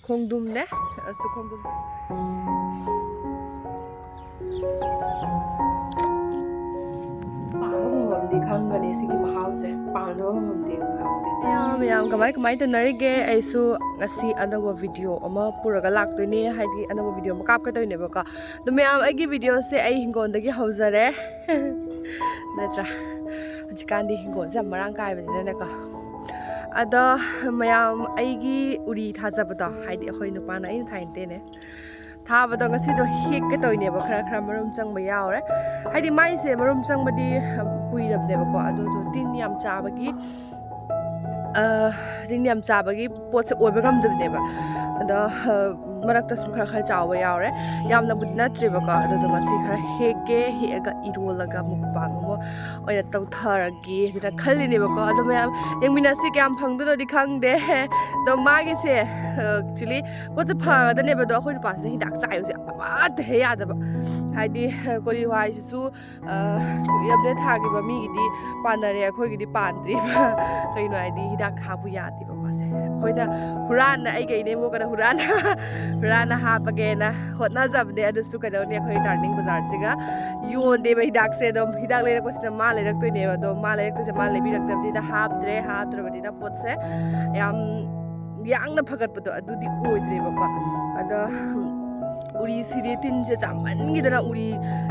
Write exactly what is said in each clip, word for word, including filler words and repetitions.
ꯈꯣꯡꯗ꯭ꯔꯨꯝꯅꯦ꯫ ꯑꯁꯨ ꯈꯣꯡꯗ꯭ꯔꯨꯝ꯫ ꯄꯥꯟꯕ ꯍꯧꯔꯝꯗꯤ ꯈꯪꯒꯅꯤ ꯁꯤꯒꯤ ꯃꯍꯥꯎꯁꯦ꯫ ꯄꯥꯟꯕ ꯍꯧꯔꯝꯗꯤ ꯈꯪꯗꯦ꯫ ꯃꯌꯥꯝ, ꯃꯌꯥꯝ ꯀꯃꯥꯏ, ꯀꯃꯥꯏ ꯇꯧꯅꯔꯤꯒꯦ? ꯑꯩꯁꯨ ꯉꯁꯤ ꯑꯅꯧꯕ ꯚꯤꯗꯤꯑꯣ ꯑꯃ ꯄꯨꯔꯒ ꯂꯥꯛꯇꯣꯏꯅꯦ, ꯍꯥꯏꯗꯤ ꯑꯅꯧꯕ ꯚꯤꯗꯤꯑꯣ ꯑꯃ ꯀꯥꯞꯀꯗꯣꯏꯅꯦꯕꯀꯣ꯫ ꯑꯗꯣ ꯃꯌꯥꯝ, ꯑꯩꯒꯤ ꯚꯤꯗꯤꯑꯣꯁꯦ ꯑꯩ ꯍꯤꯡꯒꯣꯜꯗꯒꯤ ꯍꯧꯖꯔꯦ꯫ ꯅꯠꯇ꯭ꯔꯥ? ꯍꯧꯖꯤꯛꯀꯥꯟꯗꯤ ꯍꯤꯡꯒꯣꯜꯁꯦ ꯌꯥꯝ ꯃꯔꯥꯡ ꯀꯥꯏꯕꯅꯤꯅꯅꯦꯀꯣ꯫ ꯑꯗꯣ ꯃꯌꯥꯝ, ꯑꯩꯒꯤ ꯎꯔꯤ ꯊꯥꯖꯕꯗꯣ, ꯍꯥꯏꯗꯤ ꯑꯩꯈꯣꯏ ꯅꯨꯄꯥꯅ ꯑꯩꯅ ꯊꯥꯏ ꯅꯠꯇꯦꯅꯦ, ꯊꯥꯕꯗꯣ ꯉꯁꯤꯗꯣ ꯍꯦꯛꯀꯦ ꯇꯧꯔꯤꯅꯦꯕ꯫ ꯈꯔ ꯈꯔ ꯃꯔꯨꯝ ꯆꯪꯕ ꯌꯥꯎꯔꯦ꯫ ꯍꯥꯏꯗꯤ ꯃꯥꯏꯁꯦ ꯃꯔꯨꯝ ꯆꯪꯕꯗꯤ, ꯎꯝ, ꯀꯨꯏꯔꯕꯅꯦꯕꯀꯣ꯫ ꯑꯗꯨꯗꯣ ꯇꯤꯟ ꯌꯥꯝ ꯆꯥꯕꯒꯤ, ꯑ, ꯇꯤꯟ ꯌꯥꯝ ꯆꯥꯕꯒꯤ ꯄꯣꯠꯁꯦ ꯑꯣꯏꯕ ꯉꯝꯗꯕꯅꯦꯕ꯫ ꯑꯗꯣ, ꯑ, ꯃꯔꯛꯇ ꯁꯨꯝ ꯈꯔ ꯈꯔ ꯆꯥꯎꯕ ꯌꯥꯎꯔꯦ꯫ ꯌꯥꯝꯅꯕꯨꯗꯤ ꯅꯠꯇ꯭ꯔꯦꯕꯀꯣ꯫ ꯑꯗꯨꯗꯣ ꯉꯁꯤ ꯈꯔ ꯍꯦꯛꯀꯦ, ꯍꯦꯛꯑꯒ ꯏꯔꯣꯜꯂꯒ ꯃꯨꯛꯕꯥꯡ ꯑꯃ ꯑꯣꯏꯅ ꯇꯧꯊꯔꯒꯦ ꯑꯗꯨꯅ ꯈꯜꯂꯤꯅꯦꯕꯀꯣ꯫ ꯑꯗꯣ ꯃꯌꯥꯝ ꯌꯦꯡꯃꯤꯟꯅꯁꯤ, ꯀꯌꯥꯝ ꯐꯪꯗꯣꯏꯅꯣꯗꯤ ꯈꯪꯗꯦ꯫ ꯑꯗꯣ ꯃꯥꯒꯤꯁꯦ, actually ꯄꯣꯠꯁꯦ ꯐꯒꯗꯅꯦꯕ꯫ ꯑꯗꯣ ꯑꯩꯈꯣꯏ ꯅꯨꯄꯥꯁꯤꯅ ꯍꯤꯗꯥꯛ ꯆꯥꯏꯕꯁꯦ ꯑꯃꯠꯇ ꯍꯦꯛ ꯌꯥꯗꯕ꯫ ꯍꯥꯏꯗꯤ, ꯀꯣꯂꯤ ꯍꯋꯥꯏꯁꯤꯁꯨ, ꯑ, ꯀꯨꯏꯔꯕꯅꯦ ꯊꯥꯈꯤꯕ, ꯃꯤꯒꯤꯗꯤ ꯄꯥꯟꯅꯔꯦ, ꯑꯩꯈꯣꯏꯒꯤꯗꯤ ꯄꯥꯟꯗ꯭ꯔꯤꯕ꯫ ꯀꯩꯅꯣ ꯍꯥꯏꯗꯤ ꯍꯤꯗꯥꯛ ꯍꯥꯞꯄꯨ ꯌꯥꯗꯦꯕ ꯃꯥꯁꯦ꯫ ꯑꯩꯈꯣꯏꯅ ꯍꯨꯔꯥꯟꯅ, ꯑꯩꯒ ꯏꯅꯦꯝꯕꯣꯛꯀꯅ ꯍꯨꯔꯥꯟꯅ, ꯍꯨꯔꯥꯟꯅ ꯍꯥꯞꯄꯒꯦꯅ ꯍꯣꯠꯅꯖꯕꯅꯦ꯫ ꯑꯗꯨꯁꯨ ꯀꯩꯗꯧꯅꯤ, ꯑꯩꯈꯣꯏ ꯇꯥꯔꯅꯤꯡ ꯕꯖꯥꯔꯁꯤꯒ ꯌꯣꯟꯗꯦꯕ ꯍꯤꯗꯥꯛꯁꯦ꯫ ꯑꯗꯨꯝ ꯍꯤꯗꯥꯛ ꯂꯩꯔꯛꯄꯁꯤꯅ ꯃꯥ ꯂꯩꯔꯛꯇꯣꯏꯅꯦꯕ꯫ ꯑꯗꯣ ꯃꯥ ꯂꯩꯔꯛꯇꯣꯏꯁꯦ ꯃꯥ ꯂꯩꯕꯤꯔꯛꯇꯕꯅꯤꯅ ꯍꯥꯞꯇ꯭ꯔꯦ꯫ ꯍꯥꯞꯇ꯭ꯔꯕꯅꯤꯅ ꯄꯣꯠꯁꯦ ꯌꯥꯝ ꯌꯥꯡꯅ ꯐꯒꯠꯄꯗꯣ ꯑꯗꯨꯗꯤ ꯑꯣꯏꯗ꯭ꯔꯦꯕꯀꯣ꯫ ꯑꯗꯣ ꯎꯔꯤꯁꯤꯗꯤ ꯇꯤꯟꯁꯦ ꯆꯥꯃꯟꯈꯤꯗꯅ ꯎꯔꯤ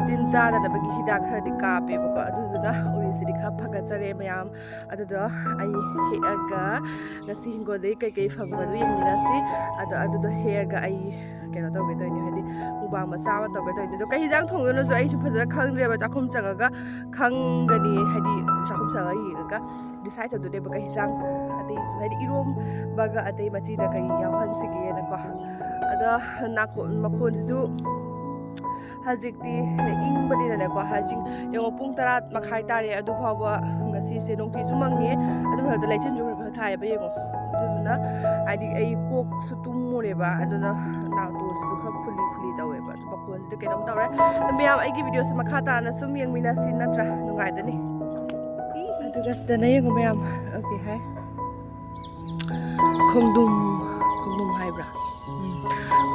ꯇꯤꯟ ꯆꯥꯗꯅꯕꯒꯤ ꯍꯤꯗꯥꯛ ꯈꯔꯗꯤ ꯀꯥꯞꯄꯦꯕꯀꯣ꯫ ꯑꯗꯨꯗꯨꯅ ꯎꯔꯤꯁꯤꯗꯤ ꯈꯔ ꯐꯒꯠꯆꯔꯦ ꯃꯌꯥꯝ꯫ ꯑꯗꯨꯗꯣ ꯑꯩ ꯍꯦꯛꯑꯒ ꯉꯁꯤ ꯍꯤꯡꯒꯣꯜꯗꯒꯤ ꯀꯩꯀꯩ ꯐꯪꯕꯗꯣ ꯌꯦꯡꯃꯤꯟꯅꯁꯤ꯫ ꯑꯗꯣ ꯑꯗꯨꯗꯣ ꯍꯦꯛꯑꯒ ꯑꯩ ꯀꯩꯅꯣ ꯇꯧꯒꯦ ꯇꯧꯅꯤ, ꯍꯥꯏꯗꯤ ꯃꯨꯛꯕꯥꯡ ꯃꯆꯥ ꯑꯃ ꯇꯧꯒꯦ ꯇꯧꯅꯤ꯫ ꯑꯗꯣ ꯀꯩ ꯍꯤꯟꯖꯥꯡ ꯊꯣꯡꯗꯣꯏꯅꯣꯁꯨ ꯑꯩꯁꯨ ꯐꯖꯅ ꯈꯪꯗ꯭ꯔꯦꯕ꯫ ꯆꯥꯛꯈꯨꯝ ꯆꯪꯉꯒ ꯈꯪꯒꯅꯤ, ꯍꯥꯏꯗꯤ ꯆꯥꯛꯈꯨꯝ ꯆꯪꯉꯒ ꯌꯦꯡꯉꯒ ꯗꯤꯁꯥꯏꯠ ꯇꯧꯗꯣꯏꯅꯦꯕ ꯀꯩ ꯍꯤꯟꯖꯥꯡ, ꯑꯇꯩꯁꯨ ꯍꯥꯏꯗꯤ ꯏꯔꯣꯝꯕꯒ ꯑꯇꯩ ꯃꯆꯤꯗ ꯀꯔꯤ ꯌꯥꯎꯍꯟꯁꯤꯒꯦꯅꯀꯣ꯫ ꯑꯗꯣ ꯅꯥꯀꯣꯡ ꯃꯈꯣꯟꯁꯤꯁꯨ ꯍꯧꯖꯤꯛꯇꯤ ꯏꯪꯕꯅꯤꯅꯅꯦꯀꯣ꯫ ꯍꯧꯖꯤꯛ ꯌꯦꯡꯉꯣ, ꯄꯨꯡ ꯇꯔꯥ ꯃꯈꯥꯏ ꯇꯥꯔꯦ꯫ ꯑꯗꯨ ꯐꯥꯎꯕ ꯉꯁꯤꯁꯦ ꯅꯨꯡꯊꯤꯜꯁꯨ ꯃꯪꯉꯦ, ꯑꯗꯨ ꯃꯊꯛꯇ ꯂꯩꯆꯤꯟꯁꯨ ꯈꯔ ꯈꯔ ꯊꯥꯏꯌꯦꯕ꯫ ꯌꯦꯡꯉꯣ, ꯑꯗꯨꯗꯨꯅ ꯍꯥꯏꯗꯤ ꯑꯩ ꯀꯣꯛꯁꯨ ꯇꯨꯝꯃꯨꯔꯦꯕ, ꯑꯗꯨꯅ ꯅꯥꯇꯣꯟꯁꯤꯁꯨ ꯈꯔ ꯐꯨꯂꯤ ꯐꯨꯂꯤ ꯇꯧꯋꯦꯕ꯫ ꯑꯗꯨ ꯃꯈꯣꯟꯁꯤꯗ ꯀꯩꯅꯣꯝ ꯇꯧꯔꯦ꯫ ꯑꯗꯨ ꯃꯌꯥꯝ, ꯑꯩꯒꯤ ꯚꯤꯗꯤꯑꯣꯁꯦ ꯃꯈꯥ ꯇꯥꯅ ꯁꯨꯝ ꯌꯦꯡꯃꯤꯟꯅꯁꯤ, ꯅꯠꯇ꯭ꯔꯥ? ꯅꯨꯡꯉꯥꯏꯗꯅꯤ꯫ ꯑꯗꯨꯒ ꯁꯤꯗꯅ ꯌꯦꯡꯉꯣ ꯃꯌꯥꯝ, ꯑꯣꯀꯦ, ꯍꯥꯏ, ꯈꯣꯡꯗ꯭ꯔꯨꯝ, ꯈꯣꯡꯗ꯭ꯔꯨꯝ ꯍꯥꯏꯕ꯭ꯔꯥ?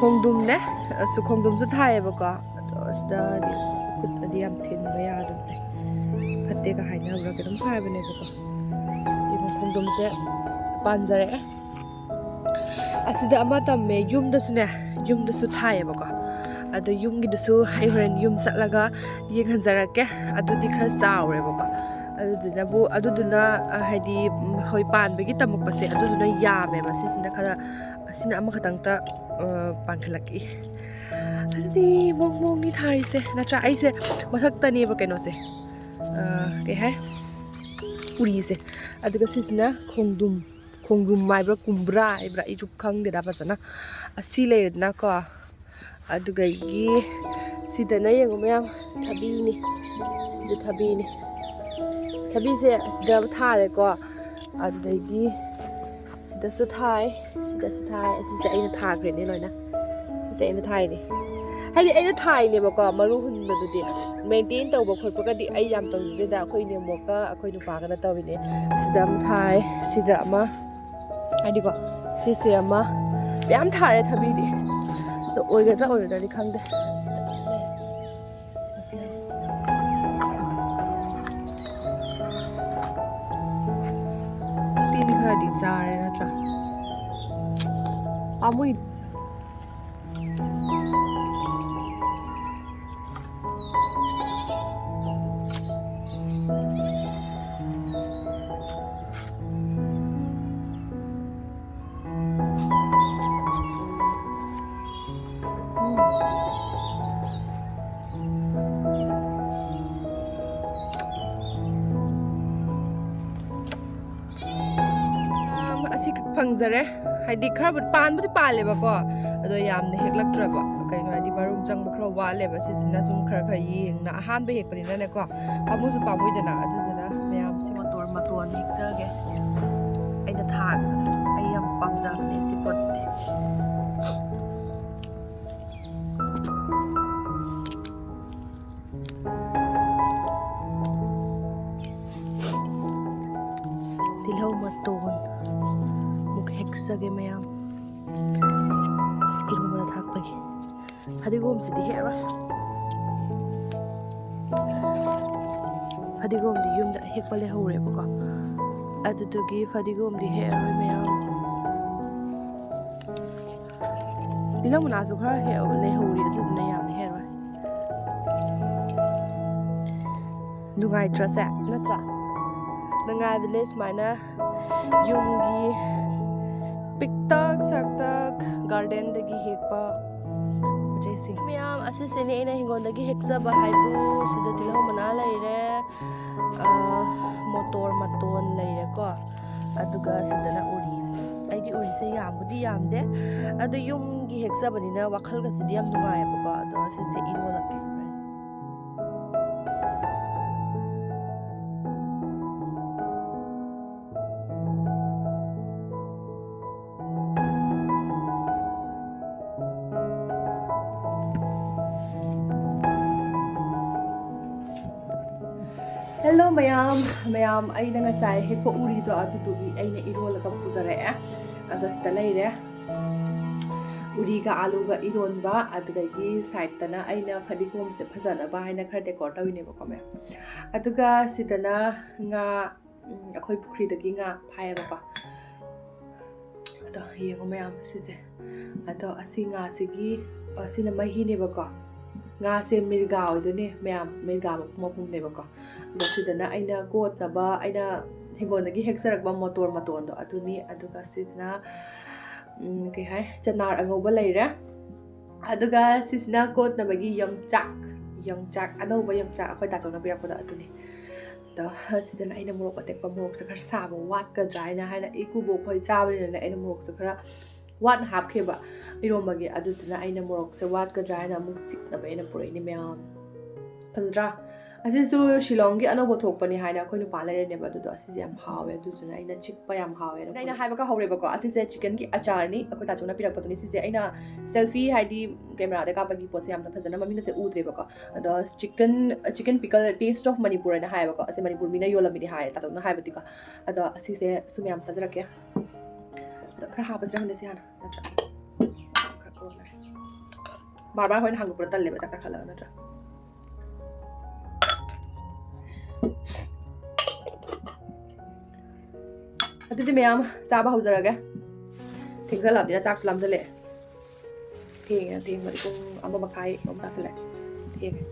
ꯈꯣꯡꯗ꯭ꯔꯨꯝꯅꯦ꯫ ꯑꯁꯨ ꯈꯣꯡꯗ꯭ꯔꯨꯝꯁꯨ ꯊꯥꯏꯌꯦꯕꯀꯣ꯫ ꯑꯗꯣ ꯑꯁꯤꯗꯗꯤ ꯈꯨꯠꯇꯗꯤ ꯌꯥꯝ ꯊꯤꯟꯕ ꯌꯥꯗꯕꯅꯦ, ꯐꯠꯇꯦꯒ ꯍꯥꯏꯅꯕ꯭ꯔꯥ ꯀꯩꯅꯣꯝ ꯍꯥꯏꯕꯅꯦꯕꯀꯣ꯫ ꯌꯦꯡꯉꯣ, ꯈꯣꯡꯗ꯭ꯔꯨꯝꯁꯦ ꯄꯥꯟꯖꯔꯛꯑꯦ꯫ ꯑꯁꯤꯗ ꯑꯃ ꯇꯝꯃꯦ, ꯌꯨꯝꯗꯁꯨꯅꯦ, ꯌꯨꯝꯗꯁꯨ ꯊꯥꯏꯌꯦꯕꯀꯣ꯫ ꯑꯗꯣ ꯌꯨꯝꯒꯤꯗꯨꯁꯨ ꯑꯩ ꯍꯣꯔꯦꯟ ꯌꯨꯝ ꯆꯠꯂꯒ ꯌꯦꯡꯍꯟꯖꯔꯛꯀꯦ꯫ ꯑꯗꯨꯗꯤ ꯈꯔ ꯆꯥꯎꯔꯦꯕꯀꯣ꯫ ꯑꯗꯨꯗꯨꯅꯕꯨ, ꯑꯗꯨꯗꯨꯅ, ꯑ, ꯍꯥꯏꯗꯤ, ꯎꯝ, ꯍꯣꯏ, ꯄꯥꯟꯕꯒꯤ ꯇꯝꯃꯛꯄꯁꯦ ꯑꯗꯨꯗꯨꯅ ꯌꯥꯝꯃꯦꯕ꯫ ꯁꯤꯁꯤꯅ ꯈꯔ, ꯑꯁꯤꯅ ꯑꯃꯈꯛꯇꯪꯇ, ꯑ, ꯄꯥꯟꯈꯠꯂꯛꯏ꯫ ꯑꯗꯨꯗꯤ ꯃꯣꯡ ꯃꯣꯡꯅꯤ ꯊꯥꯔꯤꯁꯦ, ꯅꯠꯇ꯭ꯔꯥ? ꯑꯩꯁꯦ ꯃꯊꯛꯇꯅꯦꯕ ꯀꯩꯅꯣꯁꯦ, ꯑ, ꯀꯩ ꯍꯥꯏ, ꯎꯔꯤꯁꯦ꯫ ꯑꯗꯨꯒ ꯁꯤꯁꯤꯅ ꯈꯣꯡꯗ꯭ꯔꯨꯝ, ꯈꯣꯡꯗ꯭ꯔꯨꯝ ꯍꯥꯏꯕ꯭ꯔꯥ, ꯀꯨꯝꯕ꯭ꯔꯥ ꯍꯥꯏꯕ꯭ꯔꯥ, ꯑꯩꯁꯨ ꯈꯪꯗꯦꯗ ꯐꯖꯅ꯫ ꯑꯁꯤ ꯂꯩꯔꯦꯗꯅꯀꯣ꯫ ꯑꯗꯨꯗꯒꯤ ꯁꯤꯗꯅ ꯌꯦꯡꯉꯨ ꯃꯌꯥꯝ, ꯊꯕꯤꯅꯤ꯫ ꯁꯤꯁꯦ ꯊꯕꯤꯅꯤ꯫ ꯊꯕꯤꯁꯦ ꯑꯁꯤꯗ ꯊꯥꯔꯦꯀꯣ꯫ ꯑꯗꯨꯗꯒꯤ ꯁꯤꯗꯁꯨ ꯊꯥꯏ, ꯁꯤꯗꯁꯨ ꯊꯥꯏ꯫ ꯑꯁꯤꯁꯦ ꯑꯩꯅ ꯊꯥꯈ꯭ꯔꯦꯅꯦ ꯂꯣꯏꯅ꯫ ꯁꯤꯁꯦ ꯑꯩꯅ ꯊꯥꯏꯅꯦ꯫ ꯍꯥꯏꯗꯤ ꯑꯩꯅ ꯊꯥꯏꯅꯦꯕꯀꯣ, ꯃꯔꯨ ꯍꯨꯟꯕꯗꯨꯗꯤ꯫ ꯃꯦꯟꯇꯦꯟ ꯇꯧꯕ ꯈꯣꯠꯄꯒꯗꯤ ꯑꯩ ꯌꯥꯝ ꯇꯧꯖꯗꯦꯗ꯫ ꯑꯩꯈꯣꯏ ꯏꯅꯦꯝꯕꯣꯛꯀ ꯑꯩꯈꯣꯏ ꯅꯨꯄꯥꯒꯅ ꯇꯧꯔꯤꯅꯦ꯫ ꯁꯤꯗ ꯑꯃ ꯊꯥꯏ, ꯁꯤꯗ ꯑꯃ, ꯍꯥꯏꯗꯤꯀꯣ, ꯁꯤꯁꯦ ꯑꯃ꯫ ꯃꯌꯥꯝ ꯊꯥꯔꯦ ꯊꯕꯤꯗꯤ꯫ ꯑꯗꯣ ꯑꯣꯏꯒꯗ꯭ꯔꯥ ꯑꯣꯏꯔꯣꯏꯗ꯭ꯔꯗꯤ ꯈꯪꯗꯦ꯫ ꯇꯤꯟ ꯈꯔꯗꯤ ꯆꯥꯔꯦ ꯅꯠꯇ꯭ꯔꯥ? ꯄꯥꯝꯃꯨꯏ꯫ ꯑꯁꯤ ꯐꯪꯖꯔꯦ꯫ ꯍꯥꯏꯗꯤ ꯈꯔꯕꯨꯗꯤ ꯄꯥꯟꯕꯨꯗꯤ ꯄꯥꯜꯂꯦꯕꯀꯣ, ꯑꯗꯣ ꯌꯥꯝꯅ ꯍꯦꯛꯂꯛꯇ꯭ꯔꯕ꯫ ꯀꯩꯅꯣ ꯍꯥꯏꯗꯤ ꯃꯔꯨ ꯆꯪꯕ ꯈꯔ ꯋꯥꯠꯂꯦꯕ꯫ ꯁꯤꯁꯤꯅ ꯁꯨꯝ ꯈꯔ ꯈꯔ ꯌꯦꯡꯅ, ꯑꯍꯥꯟꯕ ꯍꯦꯛꯄꯅꯤꯅꯅꯦꯀꯣ, ꯄꯥꯝꯃꯨꯁꯨ ꯄꯥꯝꯃꯨꯏꯗꯅ꯫ ꯑꯗꯨꯗꯨꯅ ꯃꯌꯥꯝꯁꯤ ꯃꯇꯣꯟ ꯃꯇꯣꯟ ꯍꯦꯛꯆꯒꯦ꯫ ꯑꯩꯅ ꯊꯥꯕꯗꯣ ꯑꯩ ꯌꯥꯝ ꯄꯥꯝꯖꯕꯅꯦ ꯁꯤ ꯄꯣꯠꯁꯤꯗꯤ꯫ ꯇꯤꯜꯍꯧ ꯃꯇꯣꯟ ꯑꯃꯨꯛ ꯍꯦꯛꯆꯒꯦ ꯃꯌꯥꯝ꯫ ꯏꯔꯣꯟꯕꯗ ꯐꯗꯤꯒꯣꯝꯁꯤꯗꯤ ꯍꯦꯛꯑꯔꯣꯏ꯫ ꯐꯗꯤꯒꯣꯝꯗꯤ ꯌꯨꯝꯗ ꯑꯍꯦꯛꯄ ꯂꯩꯍꯧꯔꯦꯕꯀꯣ, ꯑꯗꯨꯗꯨꯒꯤ ꯐꯗꯤꯒꯣꯝꯗꯤ ꯍꯦꯛꯑꯔꯣꯏ ꯃꯌꯥꯝ꯫ ꯇꯤꯜꯍꯧ ꯃꯅꯥꯁꯨ ꯈꯔ ꯍꯦꯛ ꯂꯩꯍꯧꯔꯤ, ꯑꯗꯨꯗꯨꯅ ꯌꯥꯝꯅ ꯍꯦꯛꯑꯔꯣꯏ꯫ ꯅꯨꯡꯉꯥꯏꯇ꯭ꯔꯁꯦ, ꯅꯠꯇ꯭ꯔꯥ? ꯅꯨꯡꯉꯥꯏꯕꯅꯦ ꯁꯨꯃꯥꯏꯅ ꯌꯨꯝꯒꯤ ꯄꯤꯛꯇꯛ ꯁꯛꯇꯛ ꯒꯥꯔꯗꯦꯟꯗꯒꯤ ꯍꯦꯛꯄ ꯄꯣꯠ ꯆꯩꯁꯤꯡ꯫ ꯃꯌꯥꯝ, ꯑꯁꯤꯁꯤꯅꯦ ꯑꯩꯅ ꯍꯤꯡꯒꯣꯜꯗꯒꯤ ꯍꯦꯛꯆꯕ ꯍꯥꯏꯕꯨ꯫ ꯁꯤꯗ ꯇꯤꯜꯍꯧ ꯃꯅꯥ ꯂꯩꯔꯦ, ꯑ, ꯃꯣꯇꯣꯔ ꯃꯇꯣꯟ ꯂꯩꯔꯦꯀꯣ, ꯑꯗꯨꯒ ꯁꯤꯗꯅ ꯎꯔꯤ꯫ ꯑꯩꯒꯤ ꯎꯔꯤꯁꯦ ꯌꯥꯝꯕꯨꯗꯤ ꯌꯥꯝꯗꯦ, ꯑꯗꯣ ꯌꯨꯝꯒꯤ ꯍꯦꯛꯆꯕꯅꯤꯅ ꯋꯥꯈꯜꯒꯁꯤꯗꯤ ꯌꯥꯝ ꯅꯨꯡꯉꯥꯏꯌꯦꯕꯀꯣ꯫ ꯑꯗꯣ ꯁꯤꯁꯦ ꯏꯔꯣꯜꯂꯛꯀꯦ꯫ Hello ꯃꯌꯥꯝ, ꯃꯌꯥꯝ, ꯑꯩꯅ ꯉꯁꯥꯏ ꯍꯦꯛꯄ ꯎꯔꯤꯗꯣ ꯑꯗꯨꯗꯨꯒꯤ ꯑꯩꯅ ꯏꯔꯣꯜꯂꯒ ꯄꯨꯖꯔꯛꯑꯦ꯫ ꯑꯗꯣ ꯁꯤꯗ ꯂꯩꯔꯦ꯫ ꯎꯔꯤꯒ ꯑꯥꯂꯨꯒ ꯏꯔꯣꯟꯕ, ꯑꯗꯨꯗꯒꯤ ꯁꯥꯏꯠꯇꯅ ꯑꯩꯅ ꯐꯗꯤꯒꯣꯝꯁꯦ ꯐꯖꯅꯕ ꯍꯥꯏꯅ ꯈꯔ ꯗꯦꯀꯣꯔ ꯇꯧꯔꯤꯅꯦꯕꯀꯣ ꯃꯌꯥꯝ꯫ ꯑꯗꯨꯒ ꯁꯤꯗꯅ ꯉꯥ, ꯎꯝ, ꯑꯩꯈꯣꯏ ꯄꯨꯈ꯭ꯔꯤꯗꯒꯤ ꯉꯥ ꯐꯥꯏꯌꯦꯕꯀꯣ꯫ ꯑꯗꯣ ꯌꯦꯡꯉꯣ ꯃꯌꯥꯝ ꯁꯤꯁꯦ꯫ ꯑꯗꯣ ꯑꯁꯤ ꯉꯥꯁꯤꯒꯤ, ꯑꯁꯤꯅ ꯃꯍꯤꯅꯦꯕꯀꯣ꯫ ꯉꯥꯁꯦ ꯃꯤꯔꯒꯥ ꯑꯣꯏꯗꯣꯏꯅꯦ ꯃꯌꯥꯝ, ꯃꯤꯔꯒꯥ ꯃꯄꯨꯝ ꯃꯄꯨꯝꯅꯦꯕꯀꯣ꯫ ꯑꯗꯣ ꯁꯤꯗꯅ ꯑꯩꯅ ꯀꯣꯠꯅꯕ, ꯑꯩꯅ ꯍꯤꯡꯒꯣꯜꯗꯒꯤ ꯍꯦꯛꯆꯔꯛꯄ ꯃꯣꯇꯣꯔ ꯃꯇꯣꯟꯗꯣ ꯑꯗꯨꯅꯤ꯫ ꯑꯗꯨꯒ ꯁꯤꯁꯤꯅ, ꯎꯝ, ꯀꯩ ꯍꯥꯏ, ꯆꯅꯥꯔ ꯑꯉꯧꯕ ꯂꯩꯔꯦ꯫ ꯑꯗꯨꯒ ꯁꯤꯁꯤꯅ ꯀꯣꯠꯅꯕꯒꯤ ꯌꯣꯡꯆꯥꯛ, ꯌꯣꯡꯆꯥꯛ, ꯑꯅꯧꯕ ꯌꯣꯡꯆꯥꯛ ꯑꯩꯈꯣꯏ ꯇꯥꯆꯧꯅ ꯄꯤꯔꯛꯄꯗꯣ ꯑꯗꯨꯅꯤ꯫ ꯑꯗꯣ ꯁꯤꯗꯅ ꯑꯩꯅ ꯃꯣꯔꯣꯛ ꯑꯇꯦꯛꯄ, ꯃꯣꯔꯣꯛꯁꯦ ꯈꯔ ꯁꯥꯕ ꯋꯥꯠꯀꯗ꯭ꯔꯥ ꯍꯥꯏꯅ, ꯍꯥꯏꯅ ꯏꯀꯨꯕꯣꯛ ꯈꯣꯏ ꯆꯥꯕꯅꯤꯅꯅꯦ, ꯑꯩꯅ ꯃꯣꯔꯣꯛꯁꯦ ꯈꯔ ꯋꯥꯠꯅ ꯍꯥꯞꯈꯤꯕ ꯏꯔꯣꯝꯕꯒꯤ꯫ ꯑꯗꯨꯗꯨꯅ ꯑꯩꯅ ꯃꯣꯔꯣꯛꯁꯦ ꯋꯥꯠꯀꯗ꯭ꯔꯥ ꯍꯥꯏꯅ ꯑꯃꯨꯛ ꯆꯤꯛꯅꯕ ꯑꯩꯅ ꯄꯨꯔꯛꯏꯅꯦ ꯃꯌꯥꯝ꯫ ꯐꯖꯗ꯭ꯔꯥ? ꯑꯁꯤꯁꯨ ꯁꯤꯂꯣꯡꯒꯤ ꯑꯅꯧꯕ ꯊꯣꯛꯄꯅꯤ ꯍꯥꯏꯅ ꯑꯩꯈꯣꯏ ꯅꯨꯄꯥ ꯂꯩꯔꯅꯦꯕ, ꯑꯗꯨꯗꯣ ꯑꯁꯤꯁꯦ ꯌꯥꯝ ꯍꯥꯎꯋꯦ, ꯑꯗꯨꯗꯨꯅ ꯑꯩꯅ ꯆꯤꯛꯄ ꯌꯥꯝ ꯍꯥꯎꯋꯦꯅ ꯑꯩꯅ ꯍꯥꯏꯕꯒ ꯍꯧꯔꯦꯕꯀꯣ꯫ ꯑꯁꯤꯁꯦ ꯆꯤꯛꯀꯟꯒꯤ ꯑꯆꯥꯔꯅꯤ, ꯑꯩꯈꯣꯏ ꯇꯥꯆꯧꯅ ꯄꯤꯔꯛꯄꯗꯨꯅꯤ꯫ ꯁꯤꯁꯦ ꯑꯩꯅ ꯁꯦꯜꯐꯤ, ꯍꯥꯏꯗꯤ ꯀꯦꯃꯦꯔꯥꯗ ꯀꯥꯞꯄꯒꯤ ꯄꯣꯠꯁꯦ ꯌꯥꯝꯅ ꯐꯖꯅ ꯃꯃꯤꯡꯒꯁꯦ ꯎꯗ꯭ꯔꯦꯕꯀꯣ꯫ ꯑꯗꯣ chicken, chicken pickle, Taste of Manipur ꯍꯥꯏꯅ ꯍꯥꯏꯌꯦꯕꯀꯣ꯫ ꯑꯁꯦ ꯃꯅꯤꯄꯨꯔ ꯃꯤꯅ ꯌꯣꯜꯂꯝꯃꯤꯅꯤ ꯍꯥꯏꯌꯦ, ꯇꯥꯆꯧꯅ ꯍꯥꯏꯕꯗꯤꯀꯣ꯫ ꯑꯗꯣ ꯑꯁꯤꯁꯦ ꯁꯨꯝ ꯌꯥꯝ ꯆꯥꯖꯔꯛꯀꯦ꯫ ꯑꯗꯣ ꯈꯔ ꯍꯥꯞꯄꯁꯤꯔ ꯈꯪꯗꯦ ꯁꯤ ꯍꯥꯟꯅ, ꯅꯠꯇ꯭ꯔꯥ? ꯈꯔ ꯀꯣꯜꯂꯦ꯫ ꯕꯥꯔ ꯕꯥꯔ ꯍꯣꯏꯅ ꯍꯥꯡꯗꯣꯛꯄꯗ ꯇꯜꯂꯦꯕ, ꯆꯥꯛ ꯆꯥꯈꯠꯂꯒ ꯅꯠꯇ꯭ꯔꯥ? ꯑꯗꯨꯗꯤ ꯃꯌꯥꯝ ꯆꯥꯕ ꯍꯧꯖꯔꯒꯦ꯫ ꯊꯦꯡꯖꯜꯂꯛꯑꯕꯅꯤꯅ ꯆꯥꯛꯁꯨ ꯂꯥꯝꯖꯜꯂꯛꯑꯦ꯫ ꯊꯦꯡꯉꯦ, ꯊꯦꯡꯕꯗꯤ ꯄꯨꯡ ꯑꯃ ꯃꯈꯥꯏ ꯑꯃ ꯇꯥꯁꯜꯂꯛꯑꯦ꯫ ꯊꯦꯡꯉꯦ꯫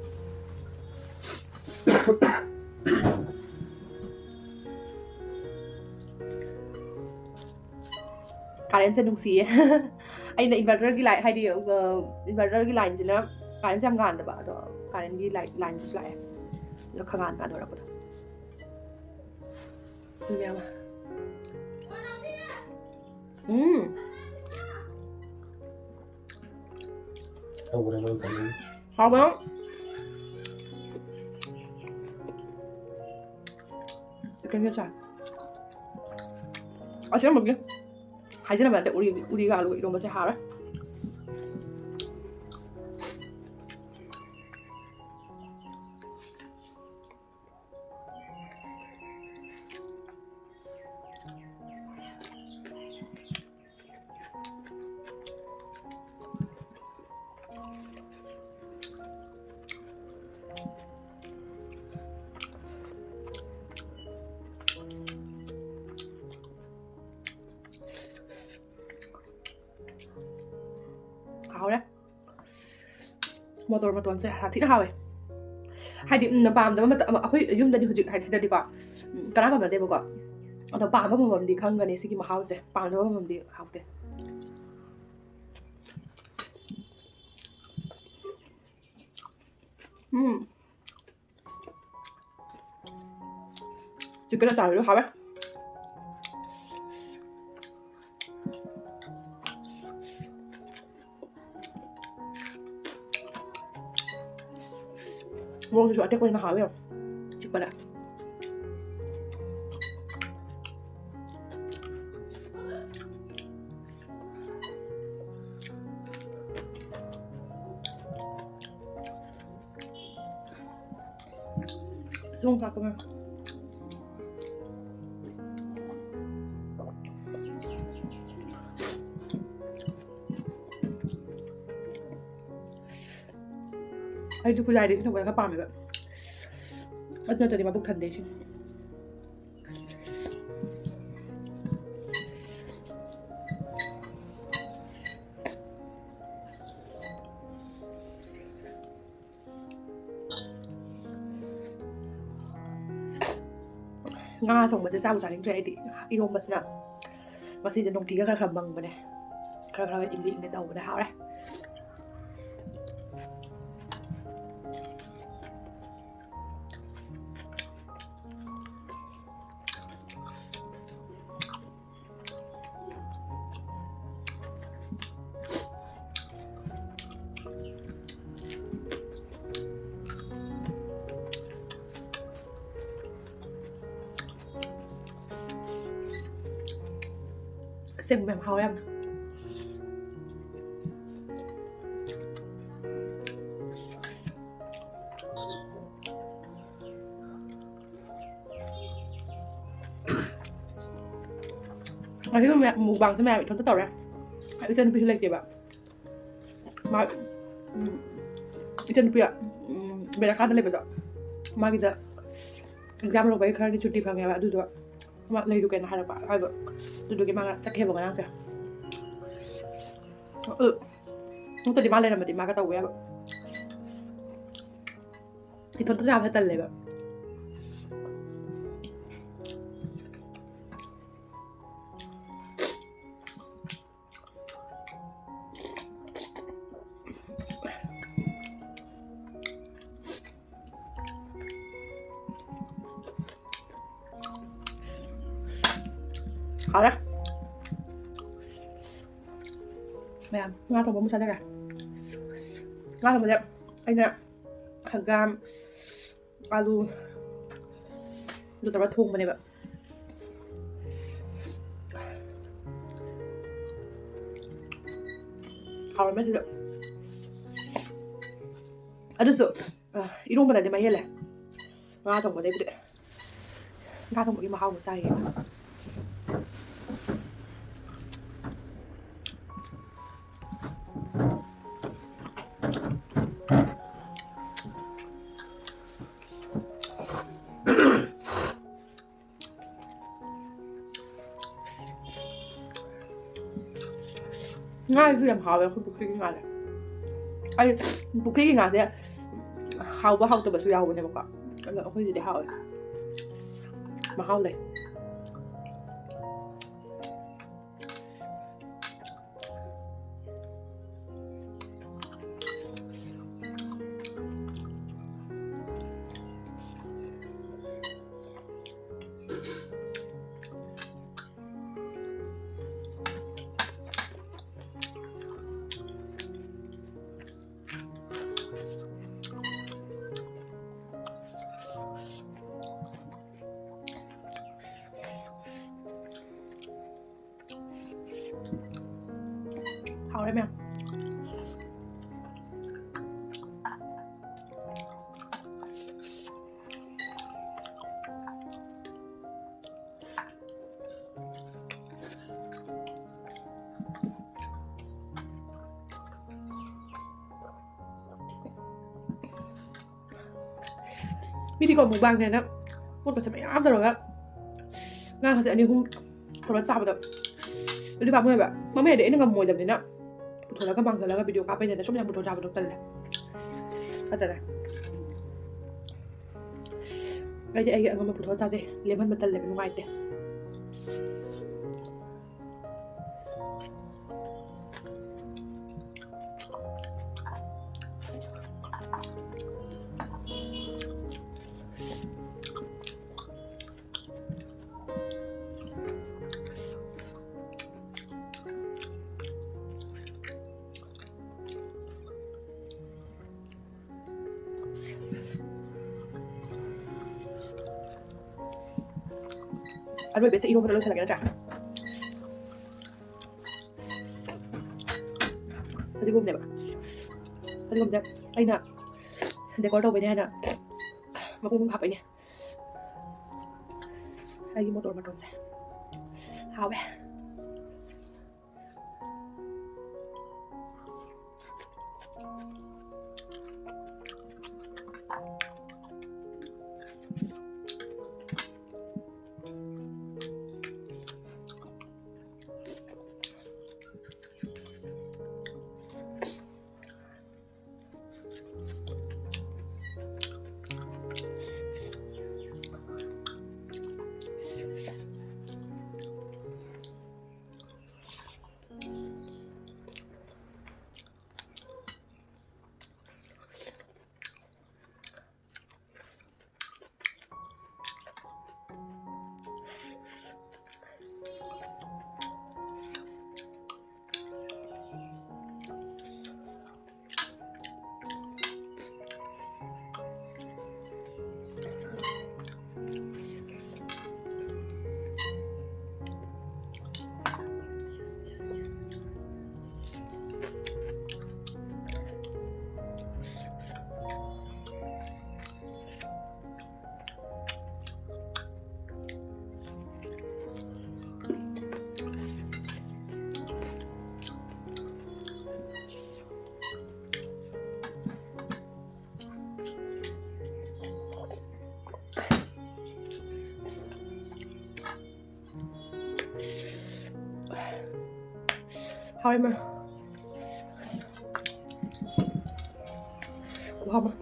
ꯀꯥꯔꯦꯟꯁꯦ ꯅꯨꯡꯁꯤꯌꯦ꯫ ꯑꯩꯅ inverterꯒꯤ light, ꯍꯥꯏꯗꯤ, ꯑ, inverterꯒꯤ lineꯁꯤꯅ ꯀꯥꯔꯦꯟꯁꯦ ꯌꯥꯝ ꯉꯥꯟꯗꯕ, ꯑꯗꯣ ꯀꯥꯔꯦꯟꯒꯤ light, lineꯗꯨꯁꯨ ꯂꯥꯛꯑꯦ꯫ ꯑꯗꯣ ꯈꯪꯉꯥꯟ ꯉꯥꯟꯗꯣꯔꯛꯄꯗꯣ꯫ ꯃꯌꯥꯝ꯫ ꯎꯝ꯫ ꯇꯧꯈ꯭ꯔꯦ ꯅꯪ ꯈꯪꯉꯤ꯫ ꯍꯥꯎꯕ꯭ꯔꯣ? ꯀꯩꯅꯣ ꯆꯥꯏ꯫ ꯑꯁꯦꯡꯕꯒꯤ ꯍꯥꯏꯖꯅꯕ ꯅꯠꯇꯦ, ꯎꯔꯤ, ꯎꯔꯤꯒ ꯑꯂꯨꯒ ꯏꯔꯣꯝꯕꯁꯦ ꯍꯥꯎꯔꯦ꯫ ꯍꯥꯎꯔꯦ꯫ ꯃꯣꯇꯣꯔ ꯃꯇꯣꯟꯁꯦ ꯁꯥꯊꯤꯅ ꯍꯥꯎꯋꯦ꯫ ꯍꯥꯏꯗꯤ, ꯎꯝ, ꯄꯥꯝꯗꯕ ꯃꯇꯝ, ꯑꯩꯈꯣꯏ ꯌꯨꯝꯗꯗꯤ ꯍꯧꯖꯤꯛ, ꯍꯥꯏꯗꯤ, ꯁꯤꯗꯗꯤꯀꯣ, ꯎꯝ, ꯀꯅꯥꯝ ꯄꯥꯝꯅꯗꯦꯕꯀꯣ꯫ ꯑꯗꯣ ꯄꯥꯝꯕ ꯑꯃꯃꯝꯗꯤ ꯈꯪꯒꯅꯤ ꯁꯤꯒꯤ ꯃꯍꯥꯎꯁꯦ꯫ ꯄꯥꯝꯗꯕ ꯑꯃꯃꯝꯗꯤ ꯍꯥꯎꯇꯦ꯫ ꯎꯝ꯫ Chicken ꯑꯆꯥꯔꯁꯨ ꯍꯥꯎꯋꯦ꯫ ꯃꯣꯔꯣꯛꯁꯤꯁꯨ ꯑꯇꯦꯛꯄꯁꯤꯅ ꯍꯥꯎꯋꯦ ꯌꯥꯝ ꯆꯤꯛꯄꯗ꯫ ꯌꯣꯡꯆꯥꯛꯀ ꯃꯌꯥꯝ꯫ ꯑꯩꯁꯨ ꯈꯨꯖꯥꯏꯗꯤ ꯁꯤ ꯊꯣꯡꯕꯅ ꯈꯔ ꯄꯥꯝꯃꯦꯕ꯫ ꯑꯗꯨ ꯅꯠꯇ꯭ꯔꯗꯤ ꯃꯕꯨꯛ ꯊꯟꯗꯦ ꯁꯤ꯫ ꯉꯥ ꯊꯣꯡꯕꯁꯦ ꯆꯥꯕꯨ ꯆꯥꯅꯤꯡꯗ꯭ꯔꯦ ꯑꯩꯗꯤ꯫ ꯏꯔꯣꯝꯕꯁꯤꯅ ꯉꯁꯤꯁꯦ ꯅꯨꯡꯇꯤꯒ ꯈꯔ ꯈꯔ ꯃꯪꯕꯅꯦ꯫ ꯈꯔ ꯈꯔ ꯏꯪꯂꯤ ꯏꯪꯂꯤ ꯇꯧꯕꯅꯦ꯫ ꯍꯥꯎꯔꯦ꯫ ꯑꯁꯦꯡꯕ ꯌꯥꯝ ꯍꯥꯎꯋꯦ ꯌꯥꯝꯅ꯫ ꯉꯁꯤ ꯃꯌꯥꯝ mukbangꯁꯦ ꯃꯌꯥꯝ ꯏꯊꯟꯇ ꯇꯧꯔꯦ꯫ ꯑꯩ ꯏꯆꯟꯅꯨꯄꯤꯁꯨ ꯂꯩꯇꯦꯕ꯫ ꯃꯥ, ꯎꯝ, ꯏꯆꯟꯅꯨꯄꯤ, ꯎꯝ, ꯑꯃꯦꯔꯤꯀꯥꯗ ꯂꯩꯕꯗꯣ, ꯃꯥꯒꯤꯗ exam ꯂꯧꯕꯒꯤ ꯈꯔꯗꯤ ꯁꯨꯇꯤ ꯐꯪꯉꯦꯕ꯫ ꯑꯗꯨꯗꯣ ꯃꯥ ꯂꯩꯔꯨꯒꯦꯅ ꯍꯥꯏꯔꯛꯄ ꯍꯥꯏꯕ꯫ ꯑꯗꯨꯗꯨꯒꯤ ꯃꯥꯒ ꯆꯠꯈꯤꯕ ꯉꯔꯥꯡꯁꯦ꯫ ꯑꯗꯨ ꯅꯠꯇ꯭ꯔꯗꯤ ꯃꯥ ꯂꯩꯔꯝꯃꯗꯤ ꯃꯥꯒ ꯇꯧꯕ ꯌꯥꯕ꯫ ꯏꯊꯟꯇ ꯆꯥꯕ ꯇꯜꯂꯦꯕ꯫ ꯍꯥꯎꯔꯦ꯫ ꯃꯌꯥꯝ ꯉꯥ ꯊꯣꯡꯕ ꯑꯃꯨꯛ ꯆꯥꯖꯒꯦ꯫ ꯉꯥ ꯊꯣꯡꯕꯁꯦ ꯑꯩꯅ ꯍꯪꯒꯥꯝ, ꯑꯂꯨ ꯑꯗꯨ ꯇꯧꯔꯒ ꯊꯣꯡꯕꯅꯦꯕ꯫ ꯍꯥꯎꯔꯝꯃꯦ ꯑꯗꯨꯁꯨ꯫ ꯑꯗꯨꯁꯨ, ꯑ, ꯏꯔꯣꯝꯕꯅꯗꯤ ꯃꯍꯦꯜꯂꯦ ꯉꯥ ꯊꯣꯡꯕꯗꯩꯕꯨꯗꯤ꯫ ꯉꯥ ꯊꯣꯡꯕꯒꯤ ꯃꯍꯥꯎ ꯑꯃ ꯆꯥꯔꯤꯌꯦ꯫ ꯉꯥꯁꯨ ꯌꯥꯝ ꯍꯥꯎꯋꯦ ꯑꯩꯈꯣꯏ ꯄꯨꯈ꯭ꯔꯤꯒꯤ ꯉꯥꯁꯦ꯫ ꯑꯩ ꯄꯨꯈ꯭ꯔꯤꯒꯤ ꯉꯥꯁꯦ ꯍꯥꯎꯕ ꯍꯥꯎꯇꯕꯁꯨ ꯌꯥꯎꯕꯅꯦꯕꯀꯣ, ꯑꯗꯣ ꯑꯩꯈꯣꯏꯁꯤꯗꯤ ꯍꯥꯎꯋꯦ, ꯃꯍꯥꯎ ꯂꯩ꯫ ꯍꯥꯎꯔꯦ ꯃꯌꯥꯝ꯫ ꯃꯤꯗꯤꯀꯣ ꯃꯨꯛꯕꯥꯡꯅꯦꯅ ꯄꯣꯠꯀꯁꯦ ꯃꯌꯥꯝ ꯇꯧꯔꯒ ꯉꯥꯒꯁꯦ ꯑꯅꯤ ꯑꯍꯨꯝ ꯇꯧꯔꯒ ꯆꯥꯕꯗꯣ ꯑꯗꯨꯗꯤ ꯄꯥꯝꯃꯨꯏꯕ꯫ ꯃꯃꯤꯡꯗꯤ ꯑꯩꯅ ꯉꯝꯃꯣꯏꯗꯕꯅꯤꯅ ꯄꯨꯊꯣꯔꯒ ꯃꯥꯡꯖꯜꯂꯒ ꯚꯤꯗꯤꯑꯣ ꯀꯥꯞꯄꯩꯅꯦꯅ ꯁꯨꯝ ꯌꯥꯝ ꯄꯨꯊꯣꯛ ꯆꯥꯕꯗꯣ ꯇꯜꯂꯦ꯫ ꯅꯠꯇ꯭ꯔꯅꯦ? ꯑꯩꯗꯤ ꯑꯩꯒꯤ ꯑꯉꯝꯕ ꯄꯨꯊꯣꯛꯑ ꯆꯥꯖꯩ꯫ ꯂꯦꯝꯍꯟꯕ ꯇꯜꯂꯦꯕ, ꯅꯨꯡꯉꯥꯏꯇꯦ꯫ ꯑꯔꯣꯏꯕꯁꯦ ꯏꯔꯣꯝꯕꯗ ꯂꯣꯏꯁꯤꯜꯂꯒꯦ ꯅꯠꯇ꯭ꯔꯥ? ꯐꯗꯤꯒꯣꯝꯅꯦꯕ꯫ ꯐꯗꯤꯒꯣꯝꯁꯦ ꯑꯩꯅ ꯗꯦꯀꯣꯔ ꯇꯧꯕꯩꯅꯦ ꯍꯥꯏꯅ ꯃꯈꯨꯝ ꯈꯨꯝ ꯍꯥꯞꯄꯩꯅꯦ꯫ ꯑꯩꯒꯤ ꯃꯣꯇꯣꯔ ꯃꯇꯣꯟꯁꯦ ꯍꯥꯎꯋꯦ꯫ ꯍꯥꯎꯔꯦ ꯃꯥ꯫ ꯈꯨꯍꯥꯎ ꯑꯃ꯫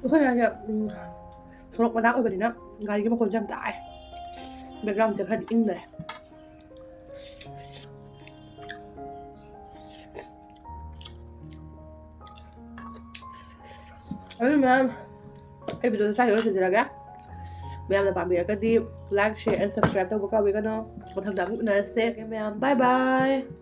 ꯑꯩꯈꯣꯏ ꯂꯩꯀꯥꯏꯁꯦ, ꯎꯝ, ꯁꯣꯔꯣꯛ ꯃꯅꯥꯛ ꯑꯣꯏꯕꯅꯤꯅ ꯒꯥꯔꯤꯒꯤ ꯃꯈꯣꯟꯁꯨ ꯌꯥꯝ ꯇꯥꯏ꯫ Backgroundꯁꯦ ꯈꯔꯗꯤ ꯏꯪꯗꯔꯦ꯫ ꯑꯗꯨ ꯃꯌꯥꯝ, ꯑꯩ videoꯁꯦ ꯁ꯭ꯋꯥꯏꯗ ꯂꯣꯏꯁꯤꯟꯖꯔꯒꯦ꯫ ꯃꯌꯥꯝꯅ ꯄꯥꯝꯕꯤꯔꯒꯗꯤ like, share and subscribe ꯇꯧꯕ ꯀꯥꯎꯕꯤꯒꯅꯨ꯫ ꯃꯊꯪꯗ ꯑꯃꯨꯛ ꯎꯅꯔꯁꯦ꯫ Okay, ꯃꯌꯥꯝ, bye bye꯫